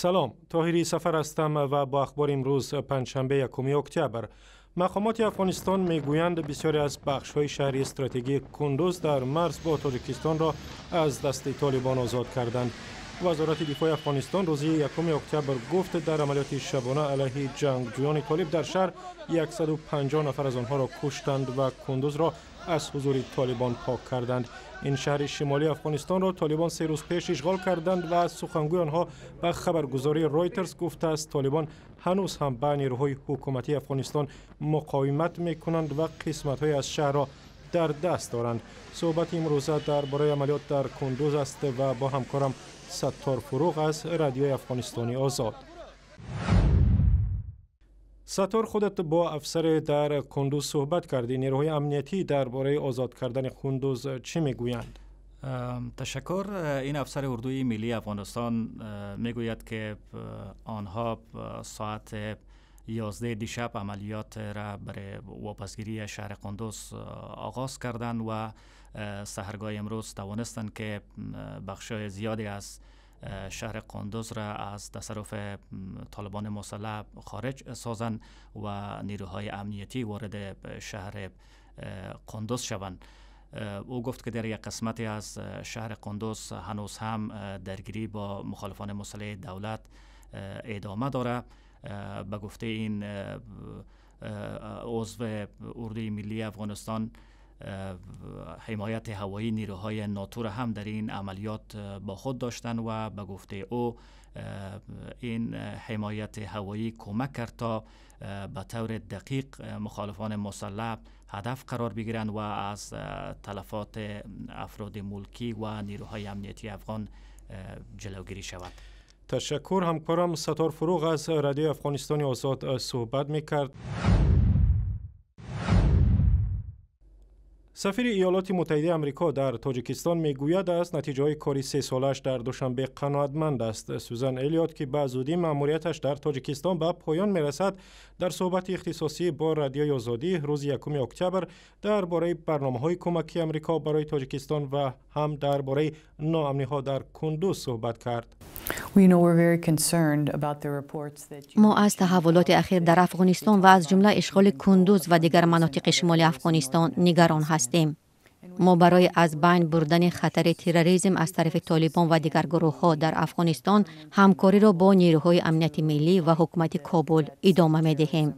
Салом, Тоҳири Сафар ҳастам ва бо ахбори имрӯз, панҷшанбе, 1 октябр. Мақомоти Афғонистон мегӯянд, бисёре аз бахшҳои шаҳри стратегии Кундуз дар марз бо Тоҷикистонро аз дасти Толибон озод карданд. Вазорати дифои Афғонистон рӯзи 1 октябр гуфт, дар амалиёти шабона алайҳи ҷангҷӯёни толиб дар шаҳр 150 нафар аз онҳоро куштанд ва Кундузро аз ҳузури Толибон пок карданд. Ин шаҳри шимолии Афғонистонро Толибон 3 рӯз пеш ишғол карданд ва сухангӯи онҳо ба хабаргузории Ройтерс гуфтааст, Толибон ҳанӯз ҳам ба нерӯҳои ҳукуматии Афғонистон муқовимат мекунанд ва қисматҳое аз шаҳрро дар даст доранд. Суҳбати имрӯза дар бораи амалиёт дар Кундуз аст ва бо ҳамкорам Саттор Фуруғ аз Радиои Афғонистони Озод. Саттор, худат бо афсаре дар Кундуз суҳбат кардӣ. Нерӯҳои амниятӣ дар бораи озод кардани Кундуз чӣ мегӯянд? Ташаккур. Ин афсари Урдуи миллии Афғонистон мегӯяд, ки онҳо соат 11 دیشب عملیات را برای واپسگیری شهر قندوز آغاز کردند و سحرگاه امروز توانستند که بخشای زیادی از شهر قندوز را از تصرف طالبان مسلح خارج سازند و نیروهای امنیتی وارد شهر قندوز شوند. او گفت که در یک قسمتی از شهر قندوز هنوز هم درگیری با مخالفان مسلح دولت ادامه داره. به گفته این عضو اردوی ملی افغانستان، حمایت هوایی نیروهای ناتو را هم در این عملیات با خود داشتند و به گفته او این حمایت هوایی کمک کرد تا به طور دقیق مخالفان مسلح هدف قرار بگیرند و از تلفات افراد ملکی و نیروهای امنیتی افغان جلوگیری شود. Ташаккур. Ҳамкорам Саттор Фуруғ аз Радиои Афғонистони Озод суҳбат мекард. Сафири Иёлоти Муттаҳидаи Амрико дар Тоҷикистон мегӯяд, аз натиҷаҳои кори сесолааш дар Душанбе қаноатманд аст. Сюзан Элиот, ки ба зудӣ маъмурияташ дар Тоҷикистон ба поён мерасад, дар суҳбати ихтисосӣ бо Радиои Озодӣ рӯзи 1 октябр дар бораи барномаҳои кӯмаки Амрико барои Тоҷикистон ва ҳам дар бораи ноамниҳо дар Кундуз суҳбат кард. Мо аз таҳаввулоти ахир дар Афғонистон ва аз ҷумла ишғоли Кундуз ва дигар манотиқи шимоли Афғонистон нигарон ҳастем. Мо барои аз байн бурдани хатари терроризм аз тарафи Толибон ва дигар гурӯҳҳо дар Афғонистон ҳамкориро бо нерӯҳои амнияти миллӣ ва ҳукумати Кобул идома медиҳем.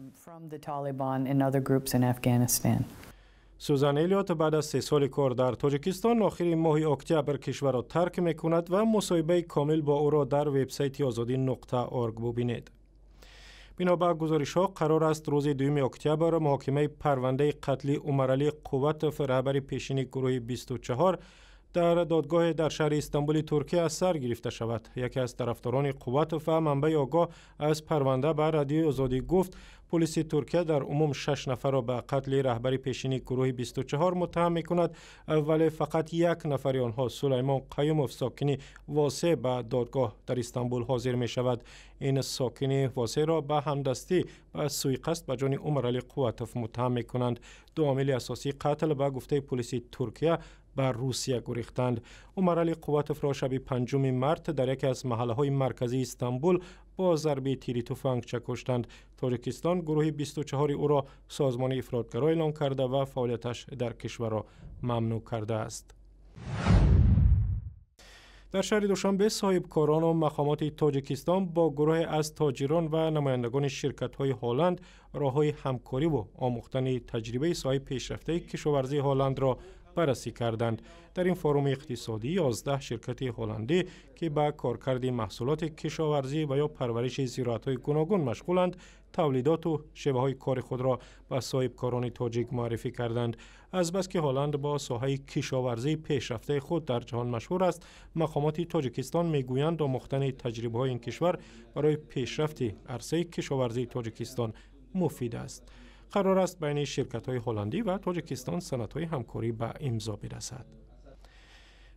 Сузан Элиот баъд аз 3 соли кор дар Тоҷикистон охири моҳи октябр кишварро тарк мекунад ва мусоҳибаи комил бо ӯро дар вебсайти озодӣ.орг бубинед. Бино ба гузоришҳо, қарор аст рӯзи 2 октябр муҳокимаи парвандаи қатли Умаралӣ Қувватов, раҳбари пешини гурӯҳи 24, дар додгоҳе дар шаҳри Истанбули Туркия аз сар гирифта шавад. Яке аз тарафдорони Қувватов ва манбаи огоҳ аз парванда ба Радиои Озодӣ гуфт, полиси Туркия дар умум шаш нафарро ба қатли раҳбари пешини гурӯҳи 24 муттаҳам мекунад, вале фақат як нафари онҳо, Сулаймон Қаюмов, сокини Восе, ба додгоҳ дар Истанбул ҳозир мешавад. Ин сокини Восеро ба ҳамдастӣ ба сӯиқасд ба ҷони Умаралӣ Қувватов муттаҳам мекунанд. Ду омили асосии қатл, ба гуфтаи полиси Туркия, ба Русия гурехтанд. Умаралӣ Қувватовро шаби 5 март дар яке аз маҳаллаҳои марказии Истанбул бо зарби тири туфангча куштанд. Тоҷикистон гурӯҳи 24-и ӯро созмони ифротгаро эълон карда ва фаъолияташ дар кишварро мамнӯъ кардааст. Дар шаҳри Душанбе соҳибкорону мақомоти Тоҷикистон бо гурӯҳе аз тоҷирон ва намояндагони ширкатҳои Ҳолланд роҳҳои ҳамкориву омӯхтани таҷрибаи соҳаи пешрафтаи кишоварзии Ҳолландро баррасӣ карданд. Дар ин форуми иқтисодӣ 11 ширкати ҳолландӣ, ки ба коркарди маҳсулоти кишоварзӣ ва ё парвариши зироатҳои гуногун машғуланд, тавлидоту шеваҳои кори худро ба соҳибкорони тоҷик муаррифӣ карданд. Азбаски Ҳолланд бо соҳаи кишоварзии пешрафтаи худ дар ҷаҳон машҳур аст, мақомоти Тоҷикистон мегӯянд, омӯхтани таҷрибаҳои ин кишвар барои пешрафти арсаи кишоварзии Тоҷикистон муфид аст. Қарор аст, байни ширкатҳои ҳолландӣ ва Тоҷикистон санадҳои ҳамкорӣ ба имзо бирасад.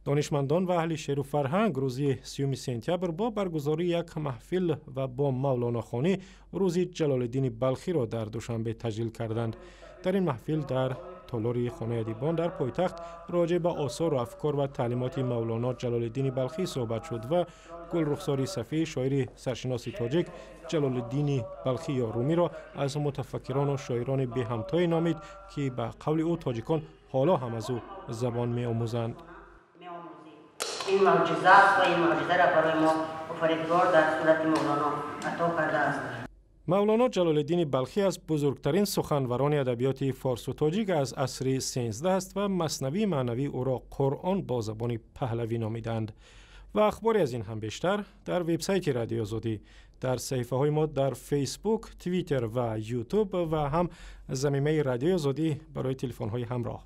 Донишмандон ва аҳли шеъру фарҳанг рӯзи 30 сентябр бо баргузории як маҳфил ва бо мавлонохонӣ рӯзи Ҷалолиддини Балхиро дар Душанбе таҷлил карданд. Дар ин маҳфил дар Толори Хонаи адибон дар пойтахт роҷеъ ба осору афкор ва таълимоти Мавлоно Ҷалолиддини Балхӣ суҳбат шуд ва Гулрухсори Сафӣ, шоири саршиноси тоҷик, Ҷалолиддини Балхӣ ё Румиро аз мутафаккирону шоирони беҳамтое номид, ки ба қавли ӯ тоҷикон ҳоло ҳам аз ӯ забон меомӯзанд. Ин мӯъҷиза аст ва ин мӯъҷизаро барои мо Офаридгор дар сурати Мавлоно ато кардааст. Мавлоно Ҷалолиддини Балхӣ аз бузургтарин суханварони адабиёти форсу тоҷик аз асри 13 аст ва Маснавии маънавии ӯро Қуръон бо забони паҳлавӣ номидаанд. Ва ахборе аз ин ҳам бештар дар вебсайти Радиои Озодӣ, дар саҳифаҳои мо дар Фейсбук, Твиттер ва Ютуб ва ҳам замимаи Радиои Озодӣ барои телефонҳои ҳамроҳ.